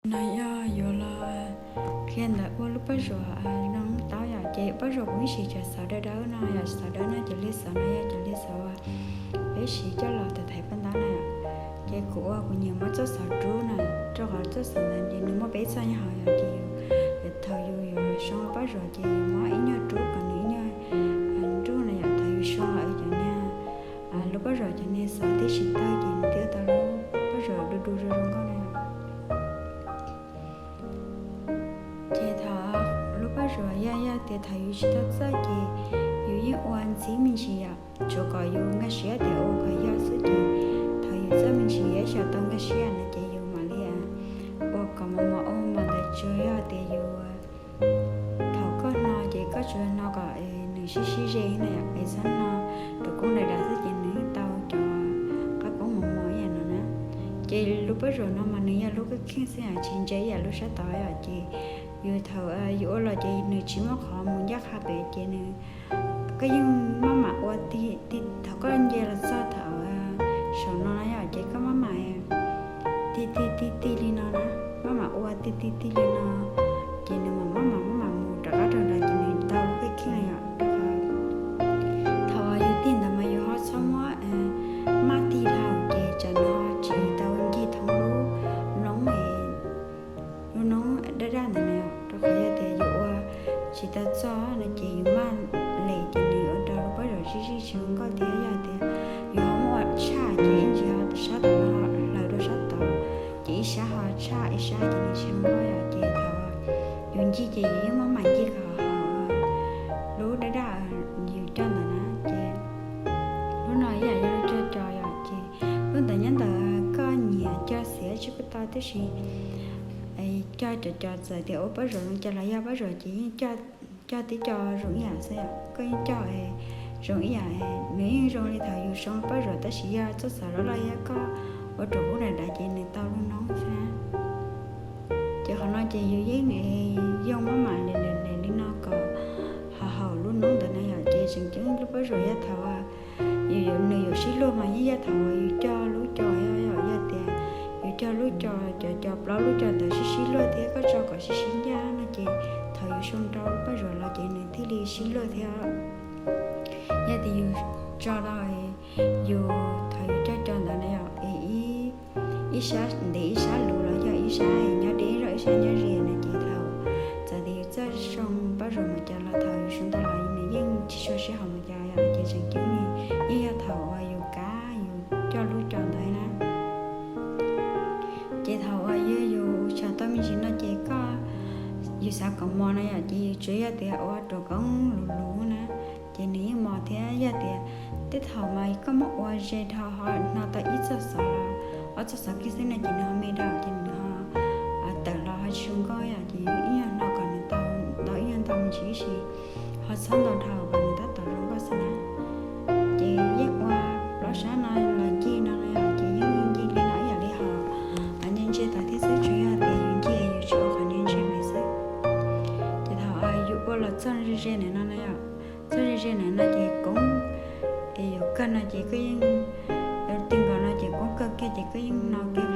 No yog yuav los qhia ntawm ua lub pob zuas zoo taub yom. Ces pob zuas kuv ib sim tseem xav dawb dawb no yom, xav dawb no ces li xav no yog ces li xav uas peb siv coj los thaiv thaiv paj ntaub na yom. Ces kuv ua kuv nyiam muab txoj xov rub na, rau qhov txoj xov ntawd ces nws muaj peb txoj nyob hauv yom. Ces yus, thaum yus yuav zoo pob zuas ces yus muab ib nyuag rub kom nws ib nyuag nruj na yom. Thaum yus zoo lawm cov niag lub pob zuas cov niag xov tib si tawg ces nws thiaj tau lub pob zuas du du zoo zoo nkauj na. Ces thaum lub pob zuas yog, yog tias thaum yus tsis tau txawj ces yus yeej ua ntxim me ntsis yom, tsuav kom yus nkag siab tias ua kom yog xwb ces thaum yus txawj me ntsis yus xav tau nkag siab no ces yus mam li ua kom mos mos ua mos ntawd. Tsuas yog tias yus, thaum koj hno ces koj tsuas hno kom nws sib sib ze na yom, es txhob hno tus koob dav dav xwb ces nws tau cov qab koob mos mos ib yam no na. Ces lub pob zuas no mas nws yog lub kheej kheej xwb yom, tsis ntse ib yam lub sab tod yom. Ces yus thaum yus ua los ces nws tsis muaj qhov mus ncaj qha pem ces nws, koj yeej maj mam ua ti, thaum koj nce los txog thaum saum no na yom, ces koj maj mam ti ti ti ti li no na, maj mam ua ti ti ti li no, ces nws mam maj mam maj mam mus rov qab rau nrad ces nws tau lub kheej kheej na yom. Rau qhov thaum yus tig ntawd mas yus ho txhob muab maj tig dhau ces tsam no tsis tau ncig thoob lub noob, lub noob daj daj ntawd na yom. Rau qhov yog tias yus ua tsis tau txog no ces yus maj lem ces nws yuav ua rau lub pob zuas zij zij tsis zoo nkauj thiab. Yog tias yus ho muab ua tshaj ces ib ntsis ho sab tom no hlaws rau sab tod, ces ib sab ho tshaj ib sab ces nws tsis zoo nkauj yom. Ces thaum yus ncig ces yus yeej maj mam ncig kom haum lub daj daj yus coj ntawd na. Ces lub no ib yam li lub coj co yom, ces lub ntawd nyob ntawm koj nyiam co xiav tsis kuj tau, tab sis co cov co txawm tias ua pob zuas zoo cas los yog pob zuas ces yeej co tib co zoo ib yam xwb yom. Koj yeej co zoo ib yam, nws yeej zoo li thaum yus zoo pob zuas tab sis yog txoj xov loj loj yog koj ua rau koob dav dav ces nws tau lub noob xwb na. Ces qhov no ces yus yeej yooj maj mam li, li, li no kom ho haum lub noob ntawd na yom. Ces tseem ceeb lub pob zuas yog thaum nws yuav sib luag mas yeej yog thaum uas yus co lub co, yog, yog tias yus co lub co, cov co plaub lub co ntawd sib sib luag thiab koj tso kom sib sib ncaj no ces thaum yus xyoo rau lub pob zuas los ces nws thiaj li sib luag thiab. Yog tias yus tso tau, yus thaum yus coj co ntawd na yom, es ib sab ntev ib sab luv los yog ib sab nyob deb zog ib sab nyob ze no ces thaum txawm tias yus txawj xyoo pob zuas mus cas los thaum yus xyoo tau los nws yeej tsis tshua sib haum mus cas yom. Ces tseem ceeb yeej yog thaum uas yus kav yus coj lub co ntawd na. Ces thaum uas yog yus xyaum tau me ntsis no ces koj, yus xav kom mos no yom, ces yus tsuas yog tias ua ruam koob luv luv na, ces nws yeej mos thiab. Yog tias tej thaum mas koj muab ua ze dhau ho hno tau ib txoj xov los ob txoj xov kiag xwb no ces nws ho me dhau ces nws ho tawm los ho tsis zoo nkauj yom. Ces yus ib nyuag hno kom nws tau ntau ib nyuag ntau me ntsis ib si, ho txhob ntau dhau kom nws tab tom zoo nkauj xwb na. Ces yeej ua plaub sab no los ncig no na yom, ces yeej ncig li no ib yam li ho ntse ntse tod thiab xwb, tsuas yog tias yus ncig yus tsis ua qhov ntse ntse pem xwb. Ces thaum yus ua los txog ze ze ntawm no na yom, txog ze ze ntawm no ces koob, es yuav kawg no ces koj yeej, yus ti nkaus no ces koob kawg kiag ces koj yeej hno kiag